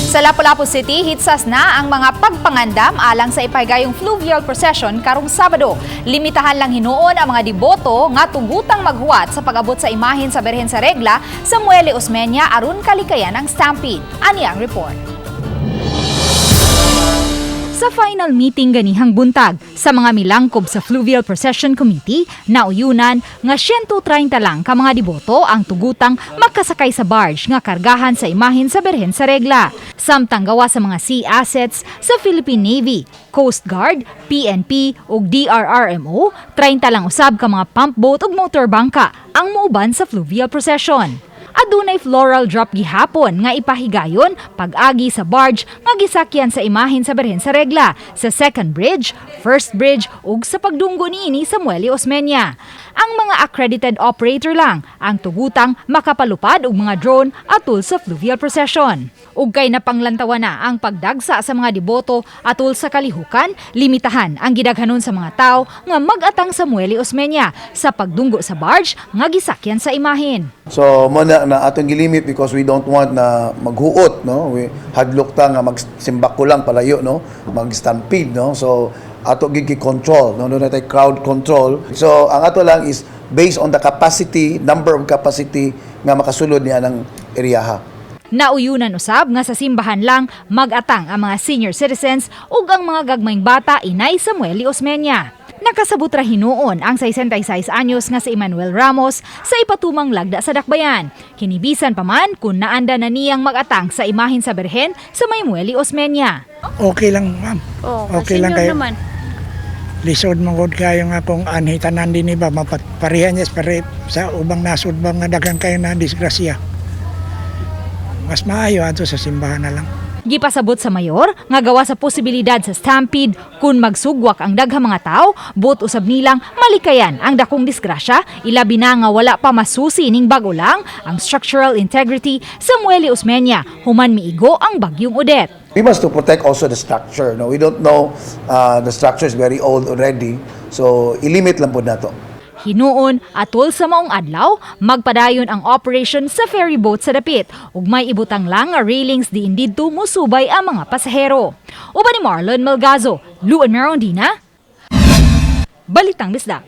Sa Lapu-Lapu City, hitsas na ang mga pagpangandam alang sa ipahigayong fluvial procession karong Sabado. Limitahan lang hinuon ang mga deboto nga tugutang maghuwat sa pag-abot sa imahen sa Birhen sa Regla sa Muelle Osmeña aron kalikayan ang stampede. Ani ang report. Sa final meeting ganihang buntag sa mga milangkob sa Fluvial Procession Committee, nauyunan nga 130 lang ka mga deboto ang tugutang makasakay sa barge nga kargahan sa imahen sa Birhen sa Regla. Samtang gawa sa mga sea assets sa Philippine Navy, Coast Guard, PNP ug DRRMO, 30 lang usab ka mga pump boat ug motor bangka ang muuban sa fluvial procession. Adunay floral drop gihapon nga ipahigayon pag-agi sa barge nga gisakyan sa imahen sa Birhen sa Regla sa second bridge, first bridge ug sa pagdunggo niini sa Muelle Osmeña. Ang mga accredited operator lang ang tugutang makapalupad og mga drone atul sa fluvial procession. Ug kay napanglantawan na ang pagdagsa sa mga deboto atul sa kalihukan, limitahan ang gidaghanon sa mga tao nga mag-atang sa Muelle Osmeña sa pagdunggo sa barge nga gisakyan sa imahen. So mo na na atong gilimit because we don't want na maghuot, no? We hadlok ta nga magsimbako lang palayo, no? Mag-stampede, no? So ato gid control, no? Doon natay crowd control. So ang ato lang is based on the capacity, number of capacity nga makasulod niya ng eriyaha. Nauyunan usab nga sa simbahan lang mag-atang ang mga senior citizens ug ang mga gagmayng bata inay sa Muelle Osmeña. Nakasabot ra hinuon ang 66 anyos nga si Emmanuel Ramos sa ipatumang lagda sa Dakbayan. Kinibisan pa man kung naanda na niyang mag-atang sa imahen sa Birhen sa may Muelle Osmeña. Okay lang, ma'am. Oh, Okay lang senior kayo. Naman. Lisod man gud kayo nga kung anhi tanan din iba maparihan niya pare sa ubang nasod ba nga daghan kayo na disgrasya. Mas maayo ato sa simbahan na lang. Gipasabot sa mayor nga gawa sa posibilidad sa stampede kung magsugwak ang daghang mga tao, buot usab nilang malikayan ang dakong disgrasya, ilabi na nga wala pa masusi ning bago lang ang structural integrity sa Muelle Osmeña human miigo ang bagyong Odette. We must to protect also the structure, no? We don't know, the structure is very old already. So ilimit lang po nato. Hinuon atol sa maong adlaw, magpadayon ang operation sa ferry boat sa dapit ug may ibutang lang nga railings diin didto musubay ang mga pasahero. Uban ni Marlon Malgazo, Luan Merondina, Balitang Bisdak.